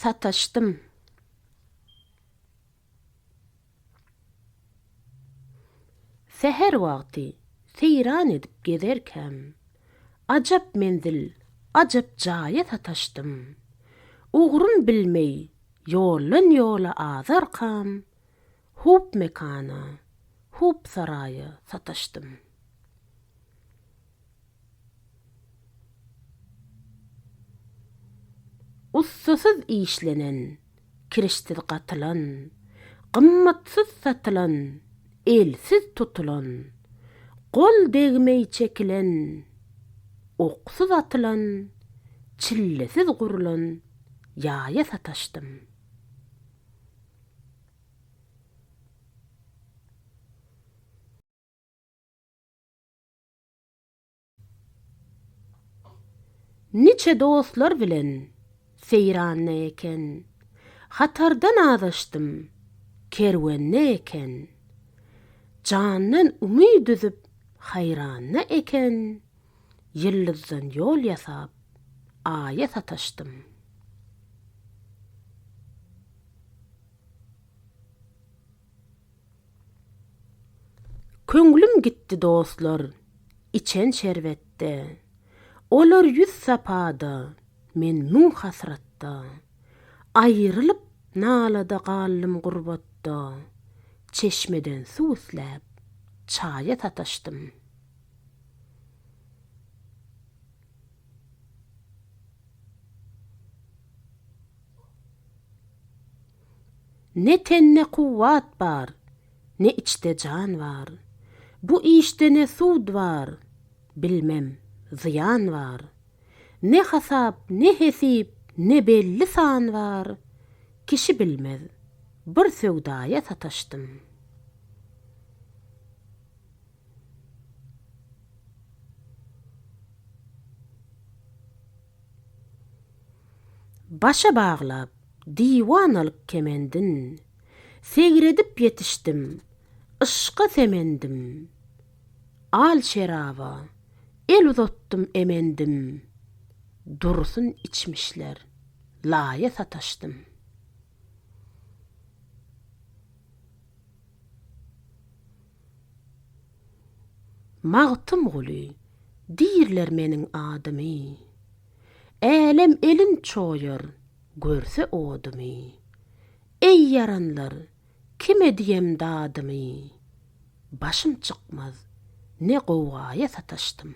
Sataşdym. Säher wagty seýran edip gezerkäm, Ajap menzil, ajap jaýa sataşdym. Ugrun bilmeý, ýoldan-ýola azarkam, Hup mekana, hup saraýa sataşdym. Ussasyz işlenen, kirişsiz gatylan, Gymmatsyz satylan, elsiz tutulan, Gol degmeý çekilen, oksuz atylan, Çillesiz gurulan ýaýa sataşdym. Niçe dostlar bilen seýranda eken, Hatardan azaşdym, kerwende eken. Jandan umyt üzüp haýranda eken, Ýyldyzdan ýol ýasap, Aýa sataşdym. Köňlüm gitdi dostlar, içen şerbetde, Olar ýüz sapada, men müň hasratda. Aýrylyp nalada galdym gurbatda, Çeşmeden suw isläp, çaýa sataşdym. Ne tende kuwwat bar, ne içde jan bar. Bu işde ne sud bar, bilmem, zyýan bar. Ne hasap, ne hesip, ne belli san bar, Kişi bilmez, bir söwdaýa sataşdym. Başa baglap, diwan alyp kemendin, Segredip ýetişdim, yşka semendim. Al şeraba, el uzatdym emendim, Dursun içmişler, laýa sataşdym. Magtymguly diýrler meniň adymy, Älem elin çoýar, görse odumy. Eý, ýaranlar, kime diýem dadymy, Başym çykmaz, ne gowgaýa sataşdym.